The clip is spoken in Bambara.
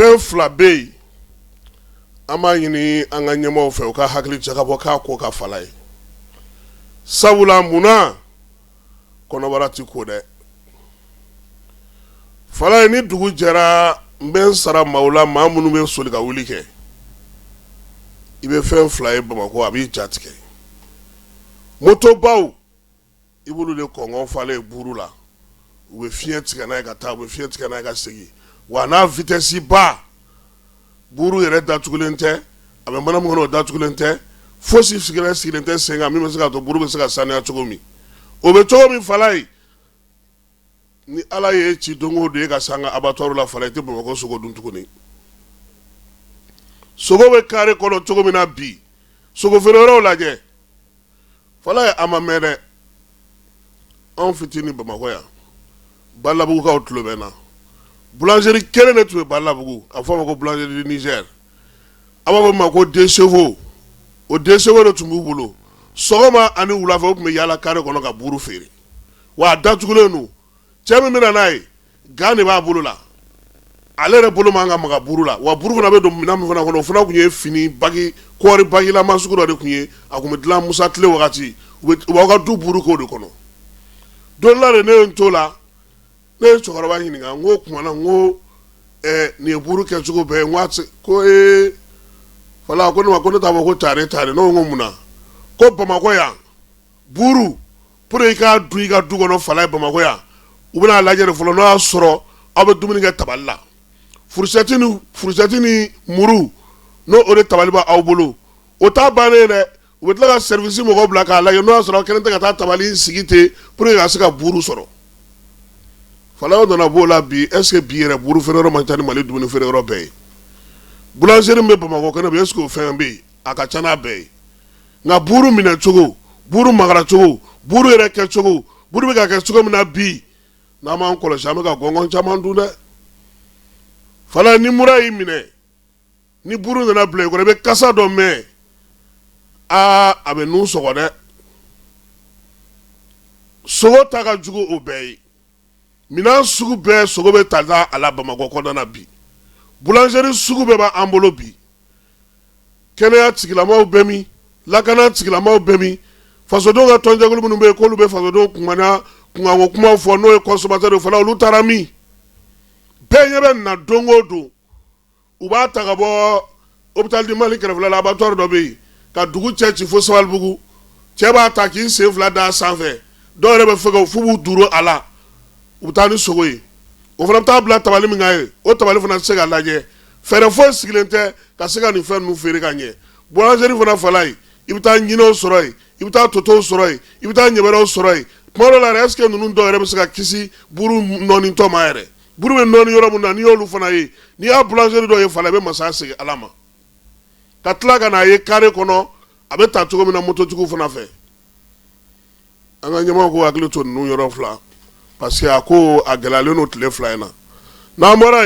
Fɛn fila bɛ yen, an b'a ɲini an ka ɲɛmaaw fɛ, u ka hakili jagabɔ k'a ko ka fala ye. Sabula munna? Kɔnɔbara tɛ ko dɛ, fala ye. Ni dugu jɛra, n bɛ n sara maaw la, maa minnu bɛ soli ka wuli kɛ. I bɛ fɛn fila ye Bamakɔ, a b'i ja tigɛ. Motobaw, i b'olu de kɔngɔn falen buru la, u bɛ fiɲɛ tigɛ n'a ye ka taa, u bɛ fiɲɛ tigɛ n'a ye ka segin, wa n'a vitesse ba. Buru yɛrɛ datugulen tɛ, a bɛ mana min kɔnɔ, o datugulen tɛ, fosi sigilen sigilen tɛ sen kan min bɛ se ka to buru bɛ se ka saniya cogo min. O bɛ cogo min, fala ye, ni Ala ye ci don o don e ka se an ka abattoir la, fala, i tɛ Bamakɔ sogo dun tuguni. Sogo bɛ carré kɔnɔ cogo min na bi, sogo feere yɔrɔw lajɛ, fala ye, a ma mɛn dɛ. Anw fitinin Bamakɔ yan, Balabugukaw tulo bɛ n na, boulangerie kelen de tun bɛ Balabugu, a fɔ a ma ko boulangerie du Niger, a b'a fɔ ma ko deux chevaux. O deux chevaux de tun b'u bolo. Sɔgɔma ani wulafɛ, u tun bɛ yaala carré kɔnɔ ka buru feere, wa a datugulen don. Cɛ min bɛ na n'a ye, gant de b'a bolo la, ale yɛrɛ bolo man ka maga buru la. Wa buru fana bɛ don minɛn min fana kɔnɔ, o fana tun ye fini bagi, kɔɔri bagilama sugu dɔ de tun ye. A tun bɛ dilan Musa tile wagati, u b'aw ka du buru k'o de kɔnɔ. Don la de, ne ye n t'o la, ne ye cɛkɔrɔba ɲininka, n ko tuma na, n ko nin ye buru kɛcogo bɛɛ ye? N ko ko ee, fala, ko ne ma ko ne t'a fɔ ko tare tare. Ne ko mun na? Ko Bamakɔ yan, buru, pour i k'a dun i ka du kɔnɔ, fala ye, Bamakɔ yan, u bɛna lajɛ de fɔlɔ n'o y'a sɔrɔ aw bɛ dumuni kɛ tabali la, fourchette ni muru, n'o o de tabali b'aw bolo. O t'a bannen dɛ, u bɛ tila ka service mɔgɔw bila k'a lajɛ n'o y'a sɔrɔ aw kɛlen tɛ ka taa tabali sigi ten pour que ka se ka buru sɔrɔ. Falaw nana b'o la bi. Est ce que bi yɛrɛ, buru feere yɔrɔ man ca ni Mali dumuni feere yɔrɔ bɛɛ ye? Boulangerie min bɛ Bamakɔ kɛnɛ bi, est ce que o fɛn bɛ yen? A ka ca n'a bɛɛ ye. Nka buru minɛ cogo, buru magara cogo, buru yɛrɛ kɛ cogo, buru bɛ ka kɛ cogo min na bi, n'an m'an kɔlɔsi, an bɛ ka gɔngɔn caman dun dɛ, fala. Ni mura y'i minɛ, ni buru nana bila i kɔrɔ, i bɛ kasa dɔ mɛn, aa, a bɛ nun sɔgɔ dɛ. Sogo ta ka jugu o bɛɛ ye. Minɛn sugu bɛɛ, sogo bɛ ta a la Bamakɔ kɔnɔna na bi. Boulangerie sugu bɛɛ b'an bolo bi. Kɛnɛya tigilamaw bɛ min? Lakana tigilamaw bɛ min? Fasodenw ka tɔnjɛkulu minnu bɛ yen k'olu bɛ fasodenw kumana kunkanko kumaw fɔ, n'o ye consommateur fana, olu taara min? Bɛɛ ɲɛ bɛ nin na. Don o don, u b'a ta ka bɔ hôpital du Mali kɛrɛfɛla la, abattoir dɔ bɛ yen, ka dugu cɛ ci fo Sabalibugu. Cɛ b'a ta k'i sen fila da sanfɛ, dɔw yɛrɛ bɛ fɛgɛ f'u b'u duru a la. U bɛ taa ni sogo ye, o fana bɛ taa bila tabali min kan ye, o tabali fana tɛ se ka lajɛ. Fɛɛrɛ foyi sigilen tɛ ka se ka nin fɛn ninnu feere ka ɲɛ. Boulangerie fana, fala ye, i bɛ taa ɲinɛw sɔrɔ yen, i bɛ taa totow sɔrɔ yen, i bɛ taa ɲɛbɛrɛw sɔrɔ yen. Tuma dɔw la yɛrɛ, est ce que ninnu dɔw yɛrɛ bɛ se ka kisi buru nɔɔnitɔ ma yɛrɛ? Buru bɛ nɔɔni yɔrɔ min na, n'i y'olu fana ye, n'i y'a boulangerie dɔ ye, fala, i bɛ masaya segin Ala ma. Ka tila ka n'a ye carré kɔnɔ, a bɛ ta cogo min na mototigiw fana fɛ. An ka ɲɛmɔgɔw k'u hakili to ninnu yɔrɔ fila, parce que a ko a gɛlɛyalen don tile 2 in na n'an bɔra.